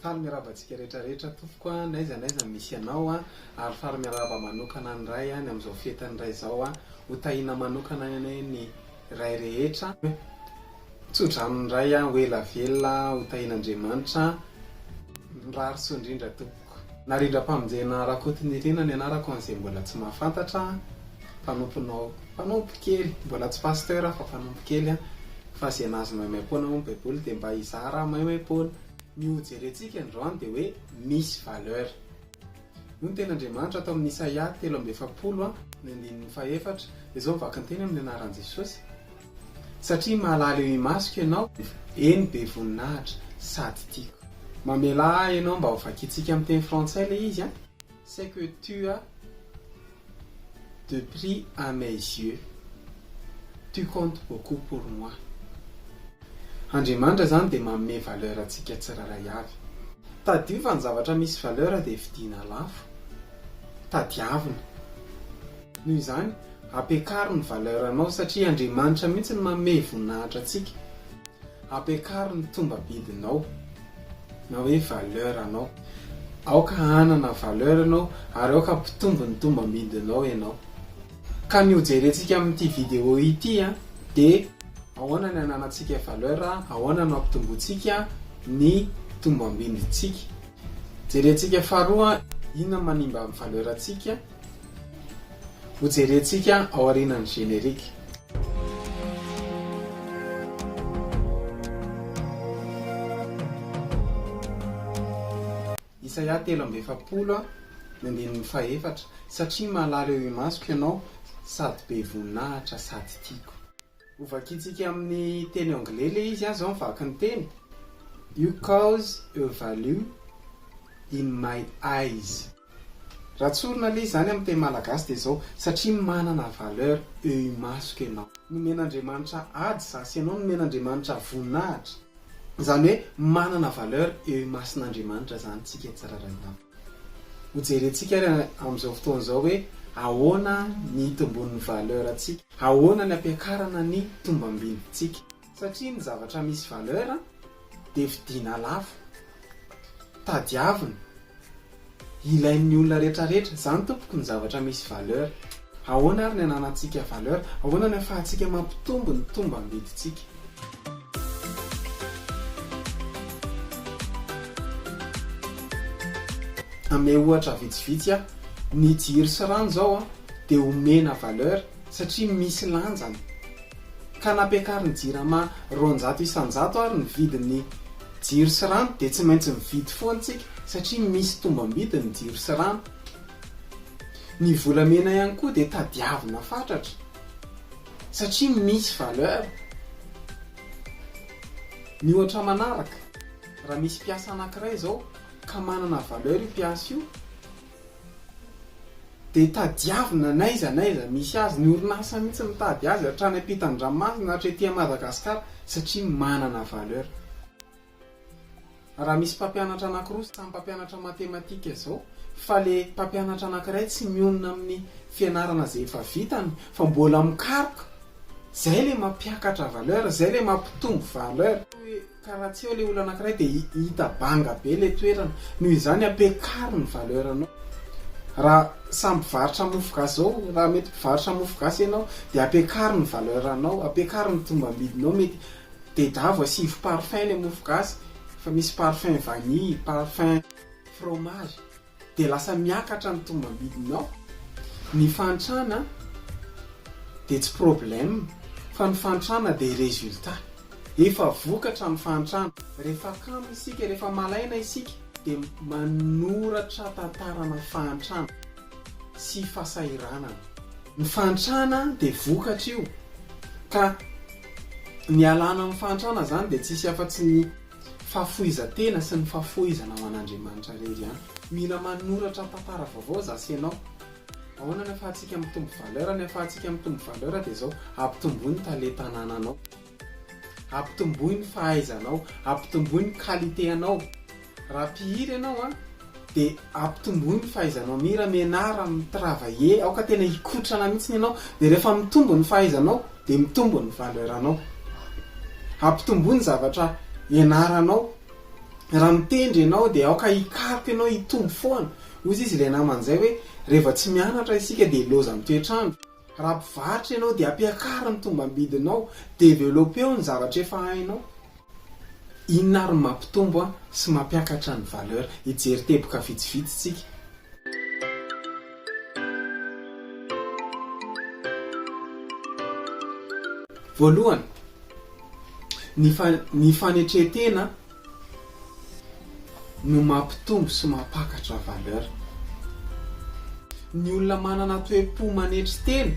Faly miarahaba antsika rehetra rehetra tompoko a, n'aiza n'aiza misy anao a, ary faly miarahaba manokana ny Ray a, ny amin'izao fetin'ny Ray izao a, ho tahiana manokana anie ny Ray rehetra. Tso-dranon'ny Ray a, ho ela velona, ho tahian'Andriamanitra, mirary soa indrindra tompoko. Narindram-pamonjena Rakotonirina ny anarako an'izay mbola tsy mahafantatra, mpanomponao, mpanompo kely, mbola tsy pasteur aho fa mpanompo kely an, fa izay nahazo maimaimpoana hoy ny baiboly dia mba hizara maimaimpoana. Ny ho jerentsika androany dia hoe misy valeur. Hoy ny tenin'Andriamanitra ato amin'ny Isaia 43 ny andininy fahefatra, dia izao ny vakinteny amin'ny anaran'i Jesosy, Satria mahalala eo imasoko ianao, eny be voninahitra sady tiako. Mamelà ahy ianao mba ho vakintsika amin'ny teny frantsay ilay izy an! C'est que tu as de prix à mes yeux, tu comptes beaucoup pour moi. Andriamanitra izany dia manome valeur antsika tsirairay avy. Tadidio fa ny zavatra misy valeur dia vidiana lafo, tadiavina. Noho izany, ampiakaro ny valeur anao satria Andriamanitra mihitsy no manome voninahitra antsika. Ampiakaro ny tombam-bidinao na hoe valeur anao. Aoka hanana valeur ianao ary aoka hampitombo ny tombam-bidinao ianao. Ka ny hojerentsika amin'ity vidéo ity dia ahoana ny hananantsika valeur, ahoana no hampitomboantsika ny tombam-bidintsika. Jerentsika faharoa inona no manimba ny valeur antsika. Hojerentsika ao aorianan'ny générique. Isaia 43, ny andininy fahefatra, Satria mahalala eo imasoko ianao, sady be voninahitra sady tiako. Hovakintsika amin'ny teny anglais ilay izy, izao ny vaky ny teny, You cause a value in my eyes. Raha tsorina ilay izy izany amin'ny teny malagasy dia izao, satria manana valeur eo imasoko ianao. Nomen'Andriamanitra ady za sy ianao, nomen'Andriamanitra voninahitra. Izany hoe manana valeur eo imason'Andriamanitra izany tsika tsirairay avy. Ho jerentsika ary amin'izao fotoana izao hoe ahoana ny hitomboan'ny valeur ntsika, ahoana ny hampiakarana ny tombambidintsika. Satria ny zavatra misy valeur dia vidiana lafo, tadiavina. Ilain'ny olona rehetra rehetra. Izany tompoko ny zavatra misy valeur. Ahoana ary ny ananantsika valeur? Ahoana ny afahantsika mampitombo ny tombambidintsika? Hanome ohatra vitsivitsy aho. Ny jiro sy rano izao dia omena valeur satria misy lanjany. Ka nampiakarin'ny jirama 200% ary ny vidin'ny jiro sy rano dia tsy maintsy mividy foana tsika satria misy tombam-bidy ny jiro sy rano. Ny volamena ihany koa dia tadiavina fatratra satria misy valeur. Ny ohatra manaraka, raha misy mpiasa anankiray izao ka manana valeur io mpiasa io, Dia tadiavina n'aiza n'aiza misy azy, ny orinasa mihitsy mitady azy hatrany ampitan-dranomasina hatrety à Madagascar satria manana valeur. Raha misy mpampianatra anankiroa samy mpampianatra matematika izao fa le mpampianatra anankiray tsy mionona amin'ny fianarana izay efa vitany fa mbola mikaroka, zay le mampiakatra valeur, zay le mampitombo valeur. Ka raha tsy eo le olona anakiray dia hita banga be le toerana. Noho izany ampiakaro ny valeur anao. Raha samy mpivarotra mofo gasy zao, raha mety mpivarotra mofo gasy ianao dia ampiakaro ny valeur anao, ampiakaro ny tombambidinao mety tedavo asivo parfum le mofo gasy fa misy parfum vanille, parfum fromage. dia lasa miakatra ny tombambidinao. Ny fahantrana dia tsy problème fa ny fahantrana dia résultat. Efa vokatra ny fahantrana. Rehefa kamo isika, rehefa malaina isika dia manoratra tantarana fahantrana sy fahasahiranana. Ny fahantrana dia vokatra io ka ny hialana amin'ny fahantrana izany dia tsisy afa-tsy ny Fahafoizan-tena sy ny fahafoizana ho an'Andriamanitra irery ihany. Mila manoratra tantara vaovao za sy ianao. Ahoana ny afahantsika mitombo valeur? Ny afahantsika mitombo valeur dia izao, ampitomboy ny talenta anananao. Ampitomboy ny fahaizanao, ampitomboy ny qualité anao. Raha mpihira ianao an, dia ampitomboy ny fahaizanao mihira, mianara mi-travailler, aoka tena hikotrana mihitsy ianao, dia rehefa mitombo ny fahaizanao dia mitombo ny valeur anao. Ampitomboy ny zavatra ianaranao. Raha mitendry ianao dia aoka hikaroka ianao hitombo foana. Hoy izy ilay namany izay hoe, rehefa tsy mianatra isika dia lozan'ny toetr'andro. Raha mpivarotra ianao dia ampiakaro ny tombam-bidinao, developpeo ny zavatra efa hainao. Inona ary no mampitombo sy mampiakatra ny valeur? Hijery teboka vitsivitsy tsika. Voalohany, ny ny fanetren-tena no mampitombo sy mampakatra valeur. Ny olona manana toe-po manetry tena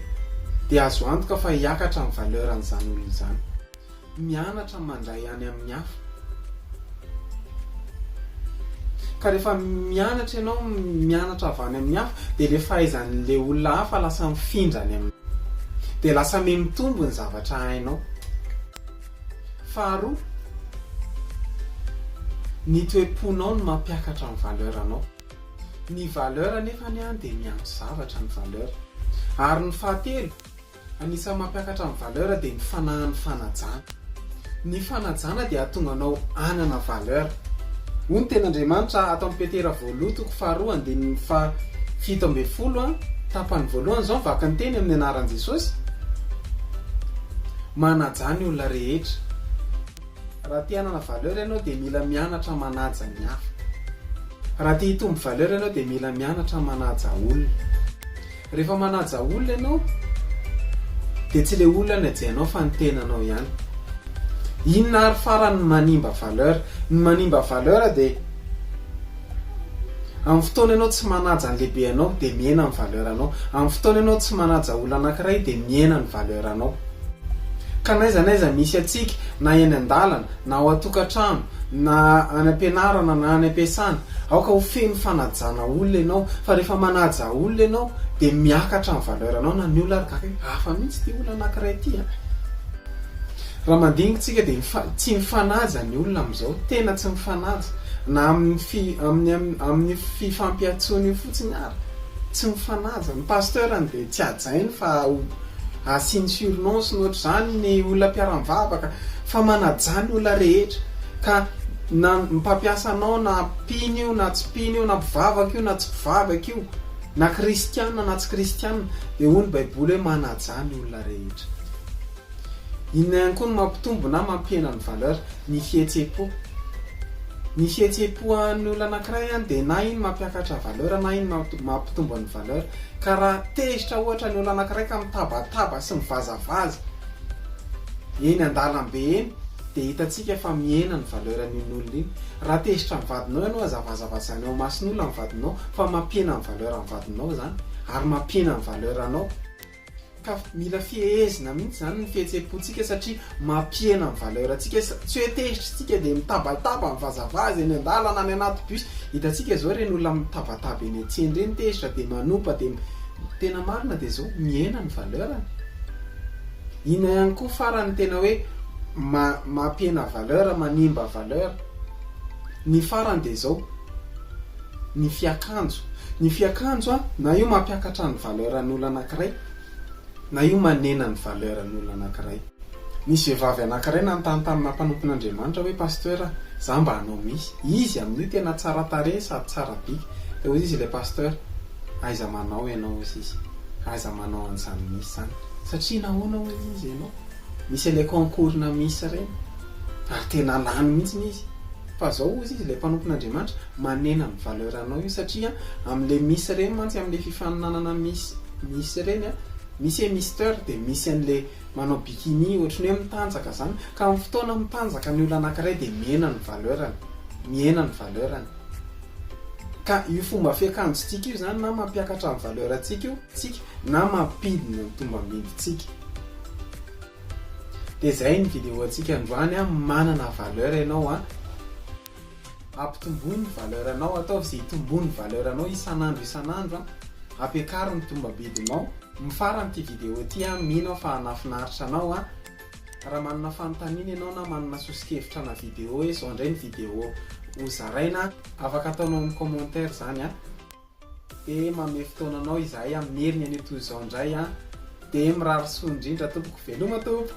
dia azo antoka fa hiakatra ny valeur an'izany olona izany. Mianatra mandray any amin'ny hafa. Ka rehefa mianatra ianao mianatra avy any amin'ny hafa dia ilay fahaizan'ilay olona hafa lasa mifindra any aminao. Dia lasa mihamitombo ny zavatra hainao. Faharoa, ny toe-ponao no mampiakatra ny valeur anao. Ny valeur anefa anie dia miantso zavatra ny valeur. Ary ny fahatelo, Anisan'ny mampiakatra ny valeur dia ny fanahin'ny fanajana. Ny fanajana dia hahatonga anao hanana valeur. Hoy ny tenin'Andriamanitra ato amin'ny Petera voaloha toko faharoa andininy faha 17 tapany voalohany izao mivaky ny teny amin'ny anaran'i Jesosy, Manajà ny olona rehetra. Raha te hanana valeur ianao dia mila mianatra manaja ny hafa. Raha te hitombo valeur ianao dia mila mianatra manaja olona. Rehefa manaja olona ianao dia tsy ilay olona no hajainao fa ny tenanao ihany. Inona ary farany ny manimba valeur? Ny manimba valeur dia amin'ny fotoana ianao tsy manaja ny lehibe anao dia mihena ny valeur anao. Amin'ny fotoana ianao tsy manaja olona anankiray dia mihena ny valeur anao. Ka n'aiza n'aiza misy antsika, na eny an-dalana, na ao an-tokantrano, na any am-pianarana na any am-piasana, aoka ho feno fanajana olona ianao, fa rehefa manaja olona ianao dia miakatra ny valeur anao, na ny olona ary gaga hoe hafa mihitsy ity olona anankiray ity an! Raha mandinika tsika dia tsy mifanaja ny olona amin'izao, tena tsy mifanaja, na amin'ny fi, amin'ny amin'ny fifampiantsoana io fotsiny ary, tsy mifanaja, ny pasteur-ny dia tsy hajainy fa asiany surnom sy ny ohatr'izany ny olona mpiara-mivavaka fa manajà ny olona rehetra ka na ny mpampiasa anao na mpino io na tsy mpino io na mpivavaka io na tsy mpivavaka io na kristiana na tsy kristiana dia hoy ny baiboly hoe manajà ny olona rehetra. Inona ihany koa no mampitombo na mampihena ny valeur? Ny fihetsem-po. Ny fihetsem-po an'ny olona anankiray dia na iny mampiakatra valeur na iny mampitombo ny valeur. Ka raha tezitra ohatra ny olona anankiray ka mitabataba sy mivazavaza eny an-dalambe eny dia hitantsika fa mihena ny valeur an'iny olona iny. Raha tezitra amin'ny vadinao ianao aza vazavazaina eo imason'olona ny vadinao fa mampihena ny valeur an'ny vadinao izany ary mampihena ny valeur anao. Ka mila fehezina mihitsy izany ny fihetseham-pontsika satria mampihena ny valeur antsika, tsy hoe tezitra isika dia mitabataba, mivazavaza eny an-dalana, any anaty bus, hitantsika izao ireny olona mitabataba eny an-tsena ireny tezitra dia manompa dia, tena marina dia izao, mihena ny valeur-ny. Inona ihany koa farany tena hoe mampihena valeur, manimba valeur? Ny farany dia izao, ny fiakanjo. Ny fiakanjo an, na io mampiakatra ny valeur ny olona anankiray, na io manena ny valeur ny olona anankiray. Nisy vehivavy anankiray nanontany tamina mpanompon'Andriamanitra hoe Pasteur a, za mba hanao miss. Izy amin'io tena tsara tarehy sady tsara bika. Dia hoy izy ilay Pasteur, aiza manao ianao hozy izy, aiza manao an'izany miss izany. Satria nahoana hoy izy ianao? Misy an'ilay concours-na miss ireny. Ary tena lany mihitsy izy. Fa zao hozy izy ilay mpanompon'Andriamanitra, manena ny valeur anao io satria amin'ilay miss ireny mantsy amin'ilay fifaninanana miss miss ireny an, misy hoe mister dia misy an'ilay manao bikini ohatran'ny hoe mitanjaka zany, ka amin'ny fotoana mitanjaka ny olona anankiray dia mihena ny valeur-ny, mihena ny valeur-ny. Ka io fomba fiakanjontsika io zany na mampiakatra ny valeur antsika io, tsika, na mampidina ny tombambidintsika. Dia zay ny vidéo antsika androany an, manana valeur ianao an, ampitomboy ny valeur anao, ataovy izay hitomboan'ny valeur anao isan'andro isan'andro an, ampiakaro ny tombambidinao. Mifarana ity vidéo ity an, mino aho fa nahafinaritra anao an, raha manana fanontaniana ianao na manana sosokevitra ana vidéo hoe zao indray ny vidéo ho zaraina, afaka ataonao amin'ny commentaire zany an. Dia manome fotoana anao izahay hamerina an'io toy izao indray an! Dia mirary soa indrindra tompoko, veloma tompoko!